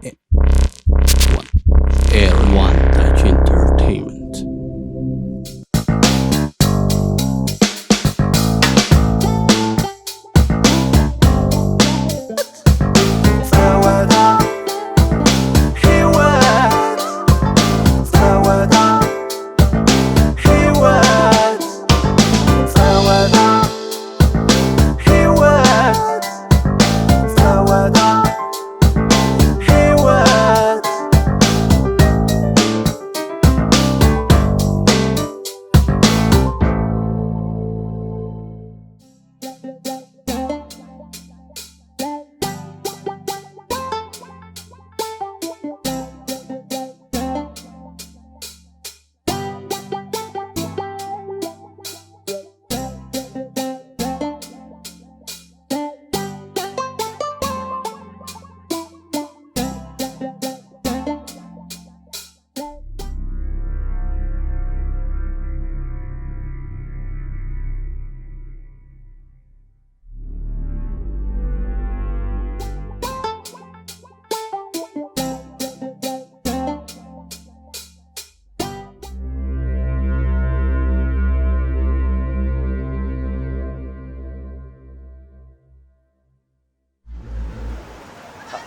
One. Air One Touch Entertainment. ጸወታ ህይወት፣ ጸወታ ህይወት፣ ጸወታ ህይወት፣ ጸወታ ህይወት።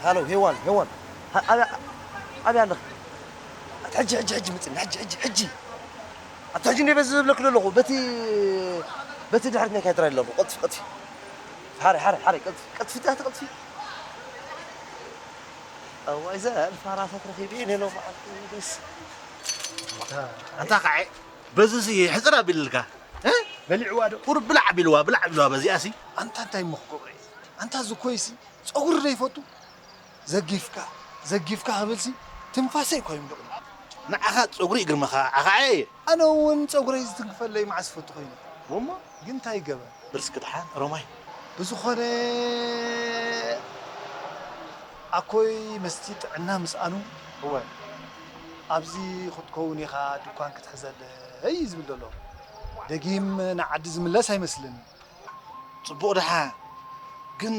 ሃሎ ሄዋን፣ ሄዋን፣ ኣ-፣ ኣበይ፣ ኣበይ ኣለኺ? ኣቲ ሕጂ፣ ሕጂ፣ ሕጂ ምጽኒ፣ ሕጂ፣ ሕጂ፣ ሕጂ። ኣቲ ሕጂ እንደ በዚ ዝብለኪ ዘለኹ፣ በቲ፣ በቲ ድሕሪት ናይ ካድራ ኣለኹ። ቀልጥፊ፣ ቀልጥፊ። ሓረ፣ ሓረ፣ ሓረ፣ ቀልጥፊ፣ ቀልጥፊ፣ ኣቲ ቀልጥፊ። እዋይ፣ እዛ ኣልፋ ራሳት ረኺበ እየ ኔሎ መዓልቲ ደስ። ኣንታ ኸዓ በዚ ሲ ሕጽር ኣቢልልካ፣ እ? በሊዕዋ ዶ? ቁሩብ ብላዕ ኣቢልዋ፣ ብላዕ ኣቢልዋ በዚኣ ሲ። ኣንታ እንታይ እሞ ክገብሮ እየ? ኣንታ እዚ ኮይሲ ጸጉሪ ዘይፈቱ ዘጊፍካ፣ ዘጊፍካ ክብልሲ ትንፋሰይ እኳ ይምልቑኒ። ንዓኻ ጸጉሪ ይግርመኻ፣ ዓኻ ዓየ። ኣነ እውን ጸጉረይ ዝትንክፈለይ መዓስ ፈቱ ኮይኑ። እሞ? ግን እንታይ ይገበር? ብርስኪ ደሓን፣ ሮማይ። ብዝኾነ፣ ኣኮይ መስቲ ጥዕና ምስኣኑ፣ እወ። ኣብዚ ክትከውን ኢኻ ድኳን ክትሕዘለይ እዩ ዝብል ዘሎ። ደጊም ንዓዲ ዝምለስ ኣይመስልን። ጽቡቕ ደሓን። ግን፣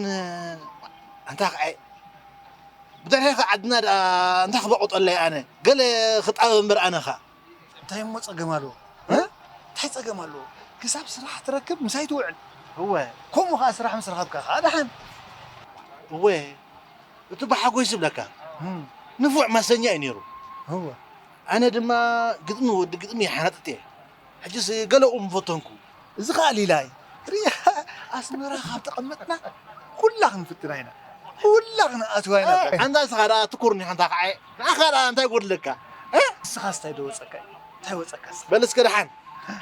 ኣንታ ኸዓ ብድሕሪኻ ዓድና ደኣ እንታይ ክበቑጠለይ ኣነ? ገለ ክጣበብ እምበር ኣነ ኸኣ። እንታይ እሞ ጸገም ኣለዎ? እ? እንታይ ጸገም ኣለዎ? ክሳብ ስራሕ ትረክብ ምሳይ ትውዕል። እወ። ከምኡ ኸኣ ስራሕ ምስ ረኸብካ ኸኣ ደሓን። እወ። እቲ ብሓጎስ ዝብለካ እም። ንፉዕ ማሰኛ እዩ ነይሩ። እወ። ኣነ ድማ ግጥሚ ወዲ ግጥሚ ይሓነጥጥ እየ። ሕጅስ ገለኡ ምፈተንኩ። እዚ ኸኣ ሊላ እዩ። ሪኢኻ ኣስመራ ካብ ተቐመጥና ኩላ ክንፍትና ኢና። ኩላ ክንኣትዋ ኢና። እ፣ ኣንታ ንስኻ ደኣ ትኩርኒ ሓንታ ኸዓ። ንዓኻ ደኣ እንታይ ጎድለካ? እ? ንስኻስ እንታይ ዶ ወጸካ እዩ? እንታይ ወጸካ ንስኻ? በል እስከ ደሓን።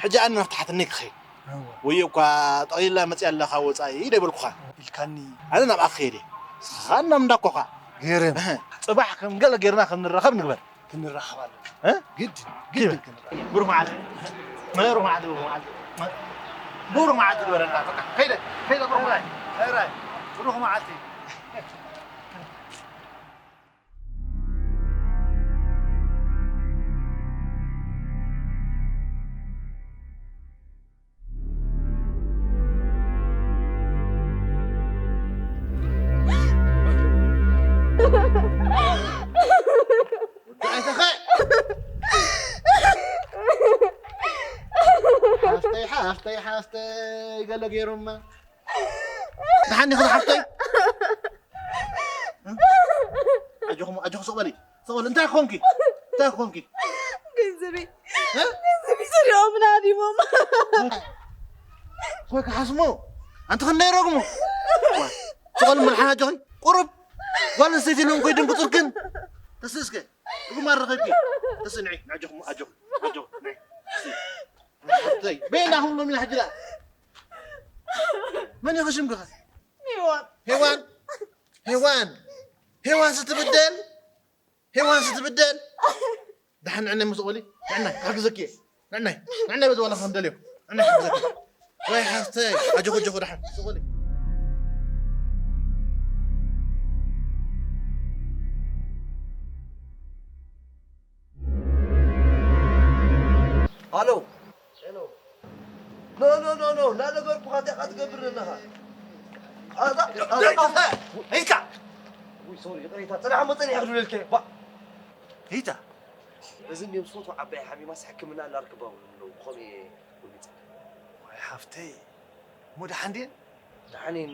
ሕጂ ኣነ ናብቲ ሓትነይ ክኸይድ። እወ። ወይ እኳ ጠቕሊላ መጽያ ኣለኻ ወጻኢ ዶ ይበልኩኻ? ኢልካኒ። ኣነ ናብኣ ክኸይድ እየ። ንስኻ ናብ እንዳኮኻ። ገርም። እህ። ጽባሕ ከም ገለ ጌርና ከም ንራኸብ ንግበር። ክንራኸብ ኣለና። እ? ግድን፣ ግድን ክንራኸብ። ብሩኽ መዓልቲ። ብሩኽ መዓልቲ፣ ብሩኽ መዓልቲ። ብሩኽ መዓልቲ ግበረልና። በቃ፣ ከይደ፣ ከይደ፣ ብሩኽ መዓልቲ። ራይ፣ ራይ። ብሩኽ መዓልቲ። ኣይተኸ-፣ ሓፍተይ፣ ሓፍተይ፣ ሓፍተይ፣ ገለ ገይሮማ። ደሓን ዲኺ ሓፍተይ? ኣጆኹም፣ ኣጆኹ፣ ስቕ በሊ፣ ስቕ በሊ። እንታይ ኮንኪ? እንታይ ኮንኪ? ገንዘበይ፣ እ? ገንዘበይ ሰሪቖም ናዲሞም። ወይ ክሓስሞ፣ ኣንቲ ክንደይ ረግሙ? ዋ፣ ስቕ በሊ፣ መልሓን ኣጆኺ። ቁሩብ ጓል ኣንስተይቲ ኢሎም ከይድንግጹልክን። ተስእ እስከ፣ ርጉም ኣረኺብኪ። ተስእ ንዒ፣ ንዓጆኹም፣ ኣጆኹም፣ ኣጆኹም፣ ንዒ። ተስእ። ሓፍተይ፣ በይና ኩሎም ኢና ሕጂ ደኣ። መን ኢኺ ሽምኪ ኸ? ሄዋን። ሄዋን? ሄዋን? ሄዋን ስትብደል? ሄዋን ስትብደል? ደሓን ንዕናይ ሙስ ቖሊ? ንዕናይ፣ ክሕግዘኪ እየ። ንዕናይ፣ ንዕናይ በዚ ዋላ ከም ደልዮ። ንዕናይ ክሕግዘኪ። ወይ ሓፍተይ፣ ኣጆኺ፣ ኣጆኺ ደሓን። ሙስ ቖሊ። ሃሎ። ሄሎ። ኖ፣ ኖ፣ ኖ፣ ኖ፣ እናነገርኩኻ እንታይ ኢኻ ትገብር ዘለኻ? ኣታ፣ ኣታ፣ ኢልካ። ሶሪ፣ ይቕሬታ፣ ጽናሕ እሞ ጸኒሐ ክድውለልከ። ባ- ሪታ፣ በዚ እንድዮም ዝፈትዎ ዓባይ ሓሚማስ ሕክምና እናርክባ ኣለዉ። ብኸምኡ እየ ወጊጸ። ዋይ ሓፍተይ፣ እሞ ደሓን ድየን? ደሓን እየን።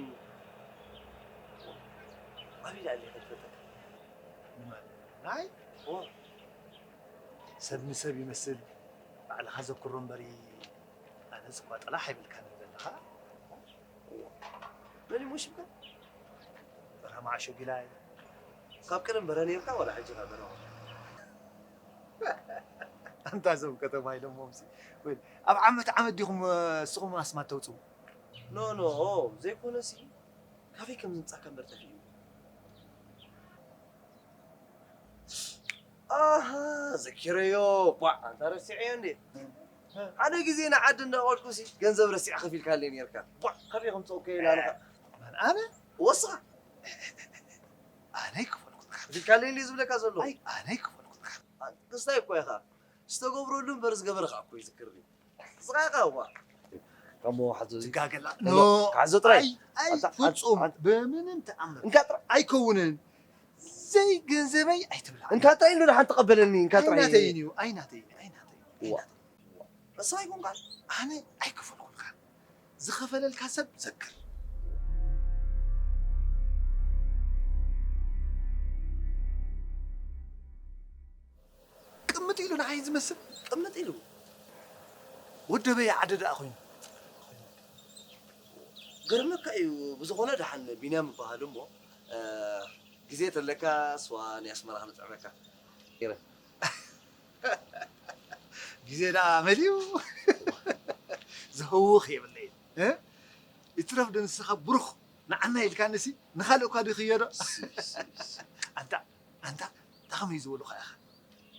ኣበይ ደኣ ኣለኻ ትፈልጠካ? ንመን? ንዓይ? እዋ። ሰብ ንሰብ ይመስል፣ ባዕልኻ ዘክሮ እምበሪ፣ ኣነስ እኳ ጠላሕ ኣይብልካን ዘለኻ። መን እዩ ሽምካ? በርሀ መዓሾ ጊላይ። ካብ ቀደም በርሀ ነይርካ ዋላ ሕጂ ኢኻ በርሀ? ኣንታ እዞም ከተማ ኢሎሞምሲ። ወይ፣ ኣብ ዓመት ዓመት ዲኹም፣ እ፣ ንስኹም ኣስማት ተውጽኡ? ኖ፣ ኖ፣ ዘይኮነሲ፣ ካበይ ከም ዝምጻካ እምበር ጠፊኡ። ኣሃ፣ ዘኪረዮ። ቧዕ፣ ኣንታ ረሲዐዮ እንዴ? ሓደ ግዜ ንዓዲ እንዳቐድኩሲ ገንዘብ ረሲዕ ከፊልካለይ ነይርካ። ቧዕ፣ ካበይ ከምጽኦ እኮ ኢላ ኣለኻ። መን ኣነ? ወስኻ። ኣነ ኣይከፈልኩትካ። ከፊልካለይ እንዴ ዝብለካ ዘሎ? ኣይ፣ ኣነ ኣይከፈልኩትካ። ክስታይ እኮ ኢኻ። ዝተገብረሉ እምበር ዝገበረኻ እኮ ይዝክርኒ። ስኻ ኢኻ እዋ። ካሞ ሓዞ እዚ ትጋገላ። ኖ። ኖ፣ ሓዞ ጥራይ። ኣይ፣ ኣይ፣ ኣታ-፣ ፍጹም። ኣታ-፣ ብምንም ተኣምር። እንካ ጥራይ። ኣይከውንን። ዘይ ገንዘበይ ኣይትብላዕ። እንካ ጥራይ ኢሉ ንሓንቲ ቀበለኒ፣ እንካ ጥራይ። ኣይናተይን እዩ፣ ኣይናተይን፣ ኣይናተይን፣ እዋ። ኣይናተይን። እሳ ኣይኮንካን። ኣነ ኣይከፈልኩልካን። ዝኸፈለልካ ሰብ ዘክር። ቅምጥ ኢሉ ንዓይ ዝመስል። ቅምጥ ኢሉ? ወደበይ ዓደ ደኣ ኮይኑ። ገርመካ እዩ። ብዝኾነ ደሓን ቢንያም እበሃል እሞ፣ እ፣ ግዜ ተለካ ስዋ ናይ ኣስመራ ክነጥዕመካ። ይረ። ግዜ ደኣ መሊኡ። ዝህውኽ የብለይን። እ? ይትረፍ ዶ ንስኻ ብሩኽ ንዓና ኢልካንሲ ንኻልእ እኳ ድዩ ክየዶ? ሲ፣ ሲ፣ ሲ። ኣንታ፣ ኣንታ፣ እንታይ ከመይ ዝበሉኻ ኢኻ?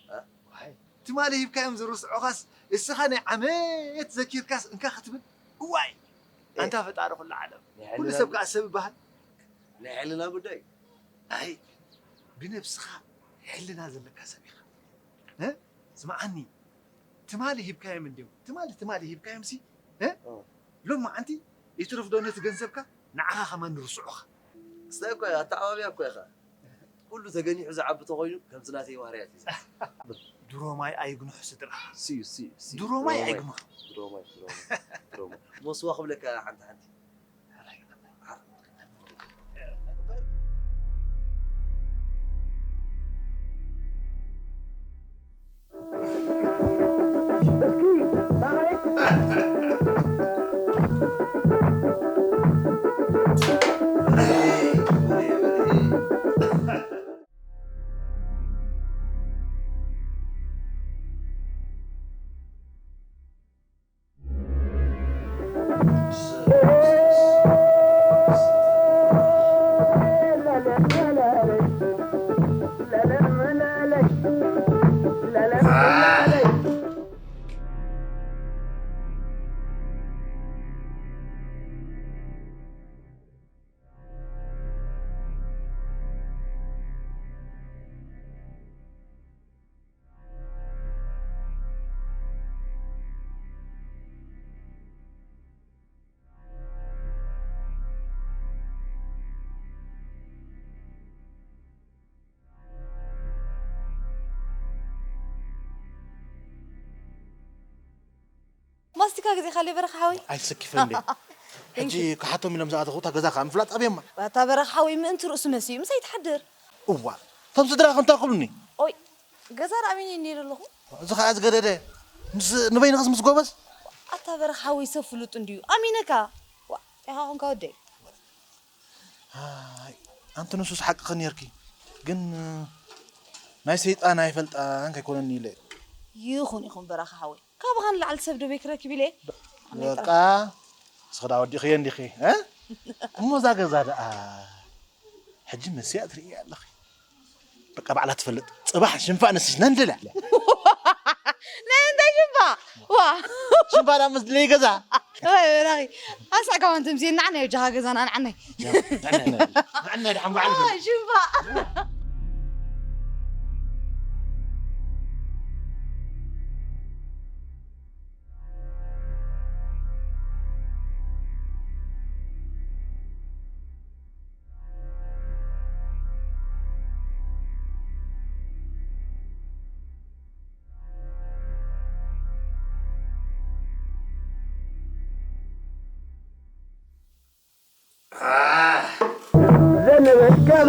እ? ዋይ፣ ትማሊ ሂብካዮም ዝርስዑኻስ እስኻ ናይ ዓመት ዘኪርካስ እንካ ክትብል? እዋይ! እ። ኣንታ ፈጣሪ ኩሉ ዓለም። ናይ ኩሉ ሕልና ሰብ ጉ-፣ ከኣ ሰብ ይበሃል። ናይ ሕልና ጉዳይ። ኣይ፣ ብነብስኻ ሕልና ዘለካ ሰብ ኢኻ። እ? ስምዓኒ፣ ትማሊ ሂብካዮም እንድዮም። ትማሊ፣ ትማሊ ሂብካዮም ሲ፣ እ? እ። ሎም መዓንቲ ይትረፍ ዶ ነቲ ገንዘብካ ንዓኻ ከማን ንርስዑኻ። ስታይ እኮ ኣተዓባብያ እኮ ኢኻ። ኩሉ ተገኒሑ ዝዓቢ ተኾይኑ ከምዚ ናተይ ባህርያት እዩ። ድሮ ማይ ኣይግንሑ ስድራ። ስዩ፣ ስዩ፣ ስዩ። ድሮ ማይ ድሮ ማይ። ኣይግንሑ። ድሮ ማይ፣ ድሮ ማይ፣ ድሮ ማይ። ሞስዋ ክብለካ ሓንቲ ሓንቲ። ማስቲካ ግዜ ካለ በረኻ ሓወይ። ኣይሰኪፈ እንዴ? ሕጂ ክሓቶም ኢሎም ዝኣተኹ እታ ገዛ ከዓ ምፍላጥ ኣብየማ። እታ በረኻ ሓወይ ምእንቲ ርእሱ መስዩ ምሳይ ትሓድር። እዋ፣ እቶም ስድራ ከምታ ክብሉኒ። ኦይ፣ ገዛ ደኣ ኣሚነ እየ ነይረ ኣለኹ። እዚ ከዓ ዝገደደ ምስ ንበይንኸስ ምስ ጎበዝ። ኣታ በረኻ ሓወይ ሰብ ፍሉጥ እንድዩ። ኣሚነካ። ዋ፣ ጤኻ ኾንካ ወደይ። ኣይ፣ ኣንቲ ንሱስ ሓቅኺ ነይርኪ። ግን ናይ ሰይጣን ኣይፈልጣን ከይኮነኒ ኢለ። ይኹን፣ ይኹን በረኻ ሓወይ። ካብኻ ንላዕሊ ሰብ ዶ በይ ክረክብ ኢለ? በቃ፣ ንስኺ ደኣ ወዲእኽዮ እንዲኺ፣ እ? እሞ እዛ ገዛ ደኣ ሕጂ መስያ ትርእያ ኣለኺ። በቃ ባዕላ ትፈልጥ። ጽባሕ ሽንፋ ነስሽና ንደልያ። ናይ እንታይ ሽንፋ? ዋ። ሽንፋ ደኣ ምስ ድለይ ገዛ። ወይ በራኺ። ኣሳዕ ካብ ኣንተ ምዜ ንዓናይ ጃኻ ገዛና ንዓናይ። ንዓናይ፣ ንዓናይ ደሓን በዓል። ዋ፣ ሽንፋ።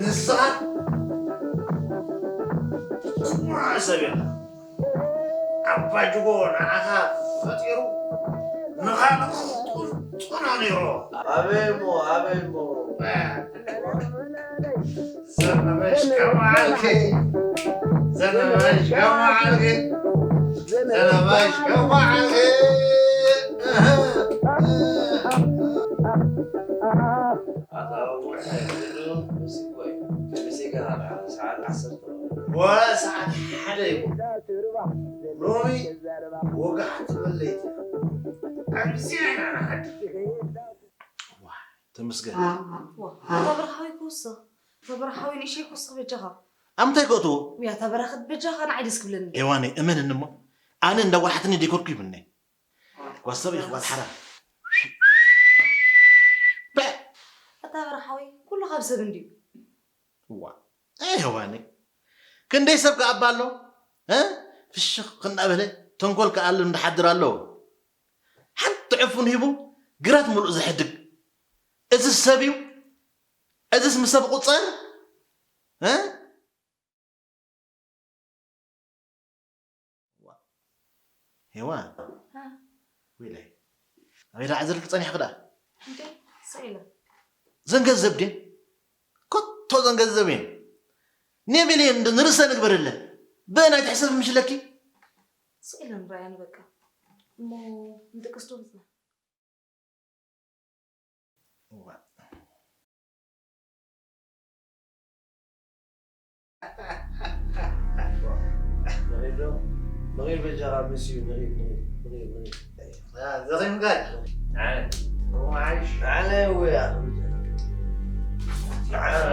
ንስኻ ጽኑዕ ሰብ ኢኻ። ኣባ ጅጎ ንዓኻ ፈጢሩ ንኻልእ ክጥንጥኖ ነይሩ። ኣበይ እሞ፣ ኣበይ እሞ? ዘነበሽ ከመዓልኪ፣ ዘነበሽ ከመዓልኪ፣ ዘነበሽ ከመዓልኪ። ኣታ ውዕል ሓይሉ ምስጉይ፣ ከመይሰ ገና ደኣ ሰዓት ዓሰርተ ወላ ሰዓት ሓደ እዩ። ሎሚ ወጋሕ ትብል ለይቲ። ኣብዚ ኢና ንሓድር። ዋ፣ ተመስገን። ዋ፣ ኣታ በረኻዊ ክውስኽ፣ ኣታ በረኻዊ ንእሸይ ክውስኽ በጃኻ። ኣምታይ ከእትዎ? ውይ፣ ኣታ በረኸት በጃኻ ንዓይ ደስ ክብለኒ። ሄዋነይ፣ እመንኒ እሞ፣ ኣነ እንዳዋሓትኒ ዲኮርኩ ይብልኒ። ጓል ሰብ ኢኺ ጓል ሓራ። በ-፣ ኣታ በረኻዊ፣ ኩሉ ካብ ሰብ እንድዩ። እዋ፣ ኣይ ሄዋነይ፣ ክንደይ ሰብ ከኣ እባ ኣሎ፣ እ? ፍሽኽ እናበለ ተንኮል ክኣልም ዝሓድር ኣሎ። ሓንቲ ዕፉን ሂቡ ግራት ምሉእ ዘሕድግ። እዚ ሰብ እዩ? እዚስ ምስ ሰብ ቁጸር? እ? ዋ። ሄዋን። ሃ። ወይለይ። ኣበይ ደኣ ዓዘልኪ ጸኒሕኪ ደኣ? እንዴ፣ ስቕ ኢለ። ዘን ገንዘብ ድየን? ኮቶ ዘን ገንዘብ እየን። ኔ ሚልዮን እንደ ንርእሰ ንግበረለን። ብእን ኣይትሕሰብ ምሽለኪ? ስቕ ኢለ ንረኣየን በቃ። እሞ ንድቅስ ዶ ንጽናሕ? እዋ። ንኺድ ዶ? ንኺድ በጃኻ ምስዩ፣ ንኺድ፣ ንኺድ፣ ንኺድ፣ ንኺድ። ያ፣ ዘኺም ጋር። ኣነ። ወዓይሽ። ኣነ ወይ ኣኽብር። ኣነ።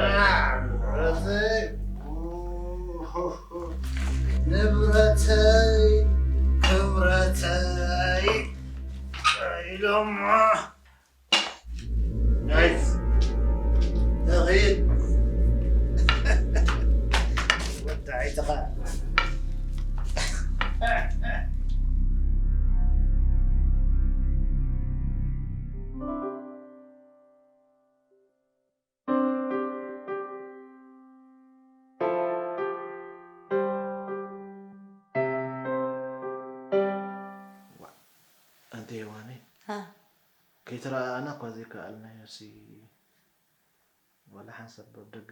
ንብረተይ። ንብረተይ፣ ክብረተይ። ኢሎማ። ናይስ። ንኺድ። ወዲ ዓይትኻ። ኣንቲ ሄዋነይ፣ ሃ። ከይተረኣኣና እኳ ዘይከኣልናዮሲ፣ ዋላ ሓንሳብ ኣብ ደገ።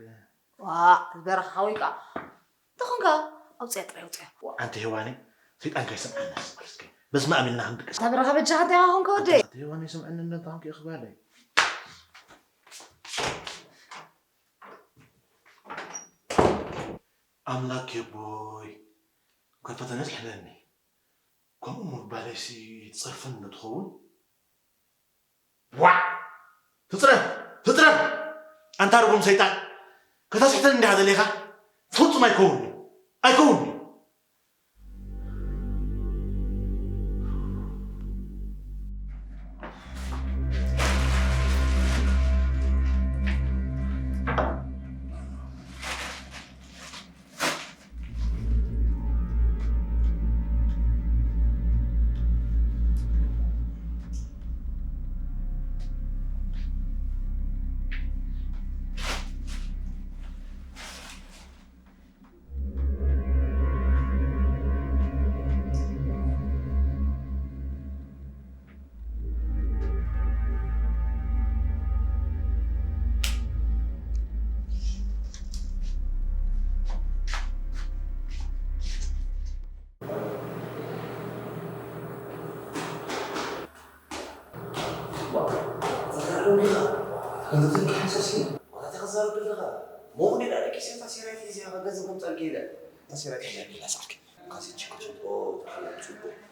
ዋእ፣ በረኻዊ ከኣ። እንተኾንካ፣ ኣውጽያ ጥራይ ኣውጽያ። ኣንቲ ሄዋነይ፣ ሰይጣን ከይሰምዓና እስኪ። በስመ ኣብ ኢልና ክንድቅስ። እታ በረኻ በጃኻ እንታይ ኢኻ ኮንካ ወደይ? ኣንቲ ሄዋነይ፣ ስምዕኒ እንዶ እንታይ ኮንኪ ኢኺ ጓለይ? ኣምላክ የቦይ፣ ካብ ፈተነ ድሕነኒ። ከምኡ ምባለይሲ ትጸርፈኒ ዶ ትኸውን? ዋዕ! ትጽረፍ! ትጽረፍ! ኣንታ ርጉም ሰይጣን! ከተስሕተኒ እንዲኻ ደሊኻ? ፍጹም ኣይከውን'ዩ! ኣይከውን'ዩ!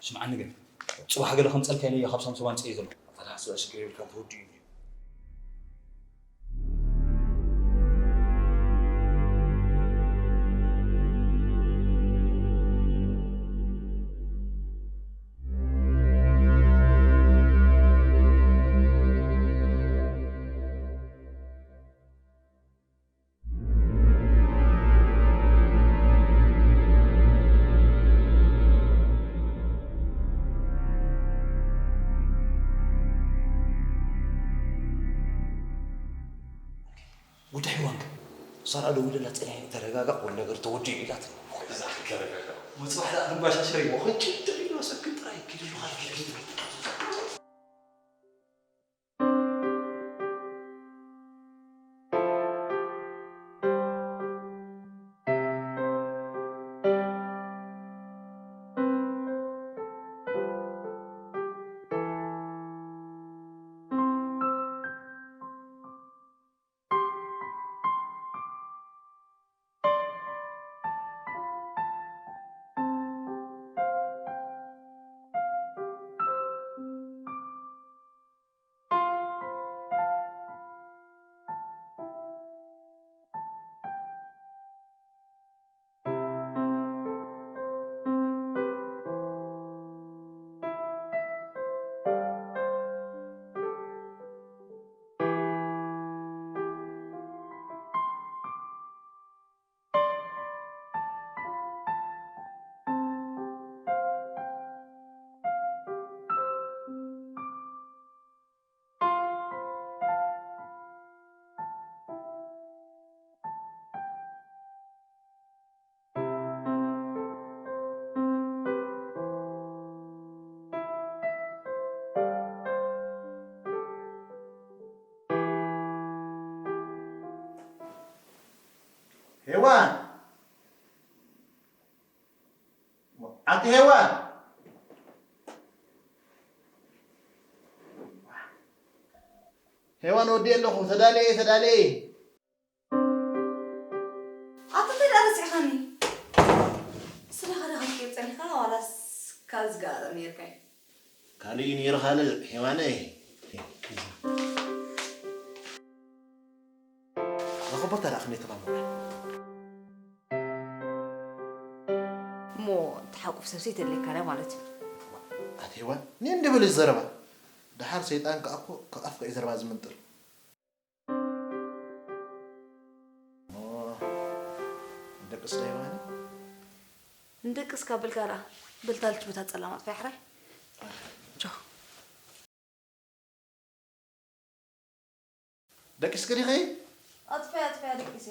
ስምዓኒ ግን፣ ጽባሕ ገለ ከምጸልካ ኢለ እየ ካብ ሳምሶም ኣምጽኤ ዘለኹ። ኣታ ደኣ ሽግር የብልካን፣ ተወዲኡ እዩ። ወዲ ሕዋን ግን ሳራ ደዊለላ፣ ጸኒሐ ተረጋጋእ፣ ኩሉ ነገር ተወዲኡ ኢላትኒ። እዛ ክትረጋጋእ። ምጽባሕ ደኣ ክንባሻሸር እዩ። ወኸጭ ትሪዶ ሰክን ጥራይ ኪድልኻ ኪድልኻ። ሄዋን! ኣንቲ ሄዋን! ሄዋን፣ ወዲኤ ኣለኹ። ተዳለየ፣ ተዳለየ። ኣታ እንታይ ደኣ ረሲዕኻኒ? ስለ ኻደ ኻትቀይር ጸኒኻ ዋላስ ካብ ዝገኣረ ነይርካ እዩ? ካልእ እዩ ነይሩ፣ ካልእ ሄዋነይ። መኸበርታ ደኣ ከመይ ተማሙና? እሞ ተሓቁፍ ሰብሲ ተድልየካ ድያ ማለት እዩ? ኣቲ ሄዋን፣ ኒ እንደ በለች ዘረባ። ደሓር ሰይጣን ከኣ እኮ ካብ ኣፍካ እዩ ዘረባ ዝምንጥል። ኦ፣ ደቅስ ዶ ሄዋን? ንደቅስ ካብ በልካ ደኣ፣ በልታ ልጅ ቦታ ጸላም ኣጥፋ ይሕራይ። ቻው። ደቂስኪ ዲኺ? ኣጥፍያ፣ ኣጥፍያ ደቂሰ።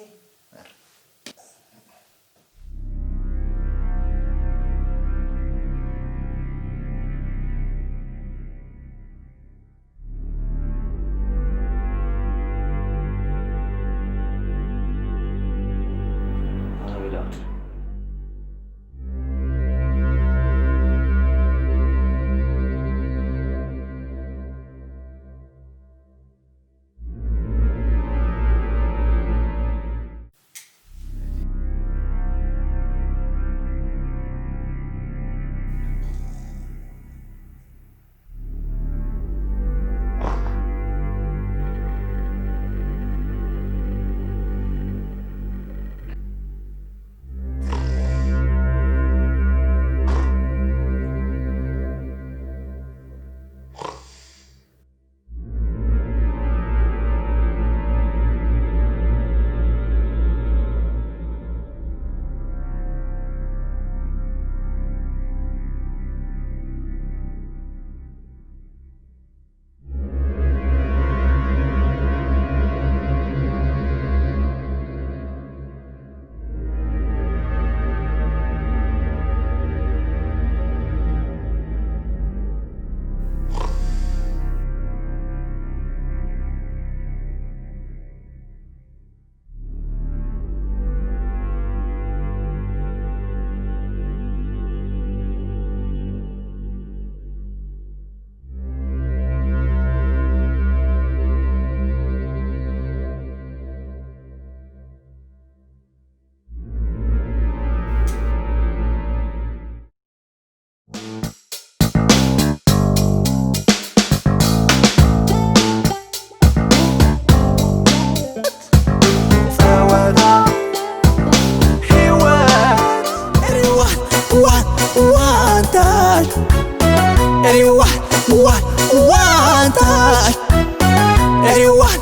ጸወታ ሕይወት ሪዋን ዋን ዋንታይ ሪዋን ዋን ዋንታይ ሪዋን